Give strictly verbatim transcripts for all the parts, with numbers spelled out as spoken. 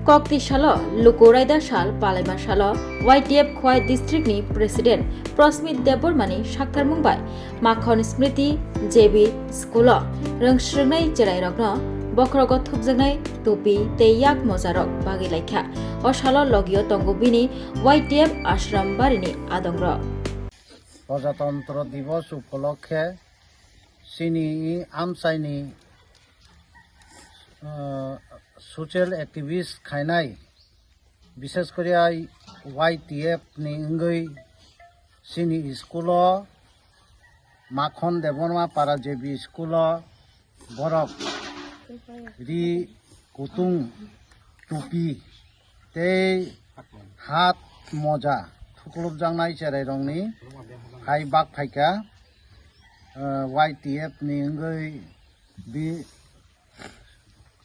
Kokti salo luku raida sal palaima salo Y T F Khowai district ni president Prosmit Debbarma ni saktarmung bai Makhon Smriti J B school o rwng swrwngnai cherairokno bokhorogo thupjaknai tupi tei yak mojarok bagwi laikha. O salo logio tongo bini Y T F ashram barini adongrok. Pojatantro Divos upolokhe chini amchaini, ah, social activist khainai, bishes kori Y T F ni wngwi chini school o, Makhon Debbarma para J B school o borok ri kutung tupi tei hat moja thuklupjaknai cherairokni hai bak phaikha, ah, Y T F ni wngwi bi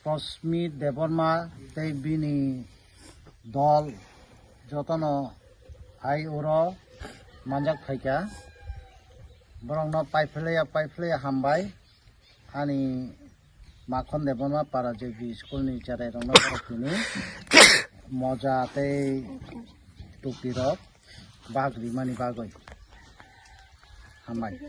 Prosmit Debbarma tei bini dol jotono hai oro manjak phaikha. Borokno paiphlaiya paiphlaiya hambai. Ani Makhon Debbarma para J B school ni cherairokno borok hini moja tei tupirok bag rimani bagwi. Hambai.